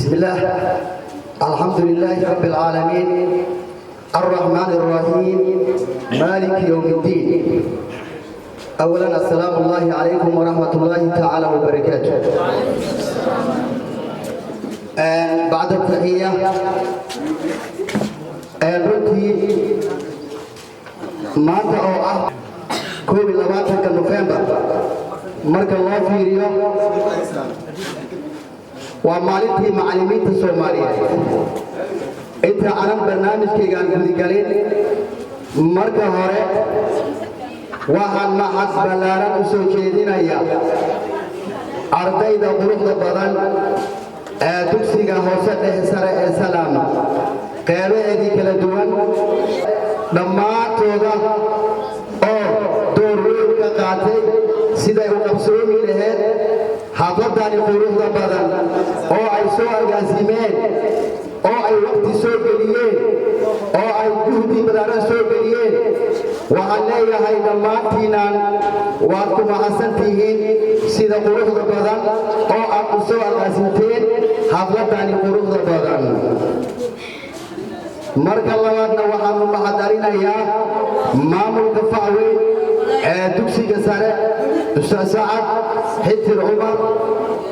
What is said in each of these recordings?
بسم الله، الحمد لله رب العالمين، الرحمن الرحيم، مالك يوم الدين. أولا، السلام الله عليكم ورحمة الله تعالى وبركاته. بعد التحية، runtii maanta oo ah 21-ka Nofembar, marka loo fiiriyo, waa maalintii macallimiinta Soomaaliyeed. Inta aanan barnaamijkaygaan gudigalin, marka hore waxaan mahad ballaaran u soo jeedinaya ardayda quruxda badan ee dugsiga hoose dhexe sare ee Salaama, qeybaheedii kala duwan dhammaantooda, oo door weyn ka qaatay siday u qabsoomi lahayd xafladani quruxda badan, oo ay soo agaasimeen, oo ay waqti soo geliyeen, oo ay juhdi ballaaran soo geliyeen. Waxaan leeyahay, dhammaantiinaan waad ku mahadsan tihiin sida quruxda badan oo aad u soo agaasimteen xafladani quruxda badan. Marka labaadna, waxaanu mahadcelinayaa maamulka facweyn ee dugsiga sare, Ustaad Sacad Xitir Cumar,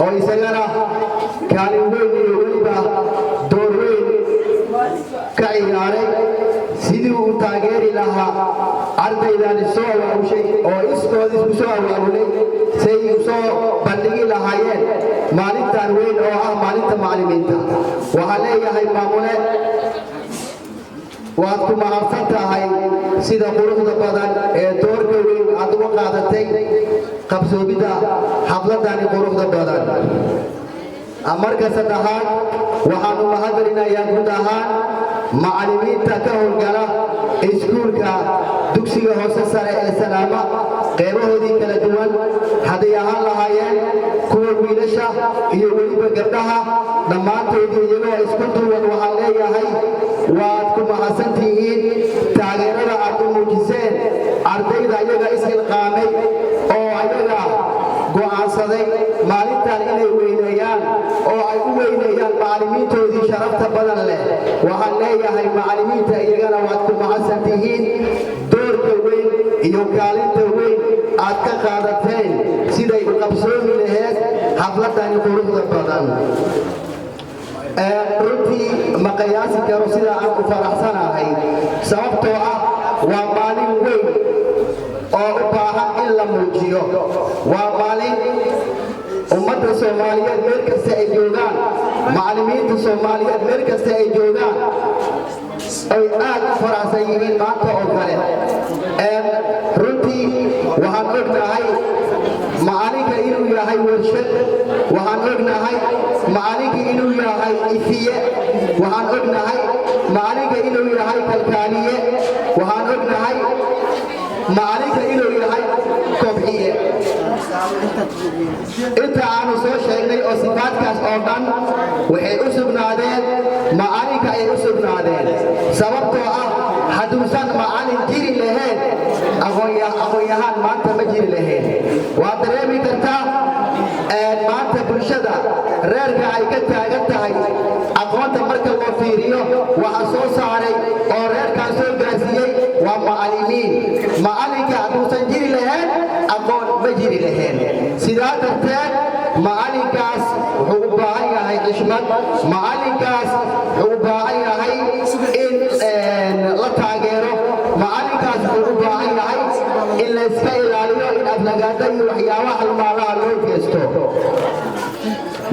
oo isagana kaalin weyn iyo weliba door weyn ka ciyaaray sidii uu taageeri lahaa ardaydani soo abaabushay oo iskood isku soo abaabulay say u soo bandhigi lahaayeen maalintan weyn oo ah maalinta macallimiinta. Waxaan leeyahay, maamule, waad ku mahadsan tahay sida quruxda badan ee doorka weyn aad uga qaadatay qabsoomidda xafladani quruxda badan. Marka saddexaad, waxaanu mahadcelinayaa guud ahaan macallimiinta ka howlgala iskuulka dugsiga hoose sare ee Salaama, qeybahoodii kala duwan, hadday ahaan lahaayeen kuwa wiilasha iyo weliba gabdhaha, dhammaantoodii iyagoo isku duwan. Waxaan leeyahay, waad ku mahadsan tihiin taageerada aad u muujiseen ardayda iyaga ishilqaamay oo ayaga go'aansaday maalintan inay weyneeyaan oo ay u weyneeyaan macallimiintoodii sharafta badan leh. Waxaan leeyahay, macallimiinta iyagana waad ku mahadsan tihiin doorka weyn iyo kaalinta weyn aad ka qaadateen siday u qabsoomi laheed xafladani quruxda badan. Runtii ma qiyaasi karo sida aan u faraxsanahay, sababtoo ah waa maalin weyn oo u baahan in la muujiyo. Waa maalin ummadda Soomaaliyeed meel kasta ay joogaan, macallimiinta Soomaaliyeed meel kasta ay joogaan, ay aad u faraxsan yihiin maanta oo kale. Runtii waxaan ognahay macalinka inuu yahay warshad. Waxaan ognahay macalinka inuu yahay ifiye. Waxaan ognahay macalinka inuu yahay kalkaaliye. Waxaan ognahay macalinka inuu yahay kobciye. Inta aanu soo sheegnay oo sifaadkaas oo dhan waxay u sugnaadeen macalinka ayay u sugnaadeen, sababtoo ah hadduusan macalin jiri lahayn, aqoon-yahaan maanta ma jiri lahayn. Waad dareemi kartaa maanta bulshada reerka ay ka taagan tahay aqoonta marka loo fiiriyo, waxa soo saaray oo reerkaan soo gaarsiiyey waa macallimiin. Macalinka hadduusan jiri lahayn, aqoon ma jiri lahayn. Sidaa darteed, macalinkaas wuxuu u baahan yahay xishmad. Macalinkaas wuxuu u baahan yahay in la taageero. Macalinkaas wuxuu u baahan yahay in layska ilaaliyo in aflagaada iyo waxyaabaha halmaalaha loo geysto.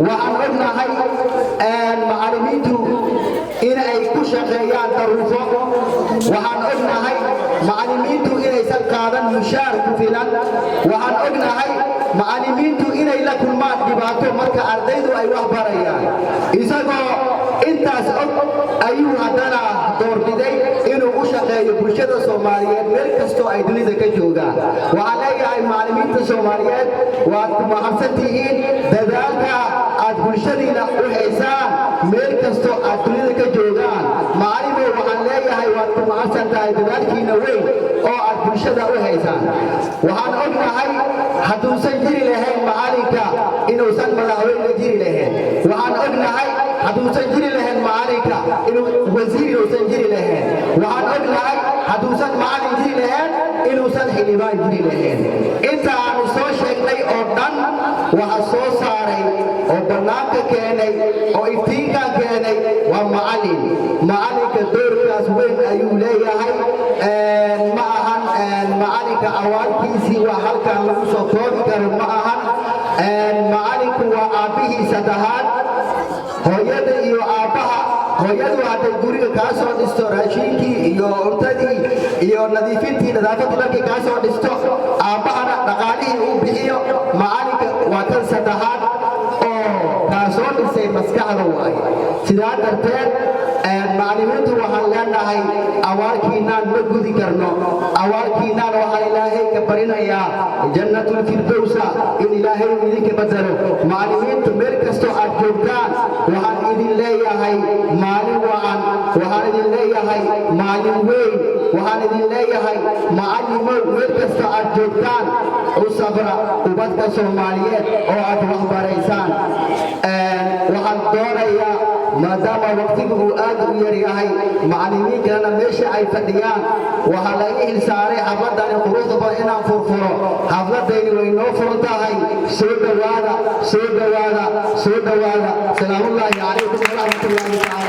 Waxaan ognahay macallimiintu in ay ku shaqeeyaan daruufo. Waxaan ognahay macallimiintu inaysan qaadan mushaar ku filan. Waxaan ognahay macallimiintu inay la kulmaan dhibaato marka ardaydu ay wax barayaan. Isagoo intaas og ayuu haddana doorbiday inuu u shaqeeyo bulshada Soomaaliyeed meel kastoo ay dunida ka joogaan. Waxaan leeyahay, macallimiinta Soomaaliyeed, waad ku mahadsan tihiin dadaalka aad bulshadiina u haysaan meel kastoo aad dunida ka joogaan. Macallimow, waxaan leeyahay, waad ku mahadsan tahay dadaalkiina weyn oo aad bulshada u haysaan. Waxaan ognahay hadduusan jiri lahayn macalinka, inuusan madaxweyne jiri lahayn. Waxaan ognahay hadduusan jiri lahayn macalinka, inuusan Hadduusan jiri lahayn macalinka, inuu wasiir uusan jiri lahayn. Waxaan ognahay hadduusan macalin jiri lahayn, inuusan xildhibaan jiri lahayn. Inta aanu soo sheegnay oo dhan waxa soo saaray oo bannaanka keenay oo iftiinkan keenay waa macalin. Macalinka doorkaas weyn ayuu leeyahay. Ma ahan macalinka awaalkiisii waa halkan lagu soo koobi karo, ma ahan. Macalinku waa aabbihii saddexaad, hooyada iyo aabbaha. Hooyadu hadday guriga kaa soo dhisto, raashinkii iyo cuntadii iyo nadiifintii, nadaafadii dharkii kaa soo dhisto, aabbahana dhaqaalihii uu bixiyo, macalinka waa kan saddexaad oo kaa soo dhisay maskaxda waaye. Sidaa darteed macallimiintu waxaan leenahay, awaalkiinaan ma gudi karno. Awaalkiinaan waxaan Ilaahay ka barinayaa Jannatulfirdowsa in Ilaahay uu idinka bedelo. Macallimiintu meel kastoo aad joogtaan, waxaan idin leeyahay maalin wacan, waxaan idin leeyahay maalin weyn. Waxaan idin leeyahay, macallimow, meel kastoo aad joogtaan, u sabra ubadka Soomaaliyeed oo aad wax baraysaan. Waxaan doonayaa, maadaama waqtigu uu aad u yar yahay, macallimiin kalena meesha ay fadhiyaan, waxaa laga xilsaaray xafladani quruxda badan inaan furfuro. Xafladayni way noo furan tahay. Soo dhowaada, soo dhowaada, soo dhowaada. Salaamullaahi calaykum waraxmatullaahi tacaala.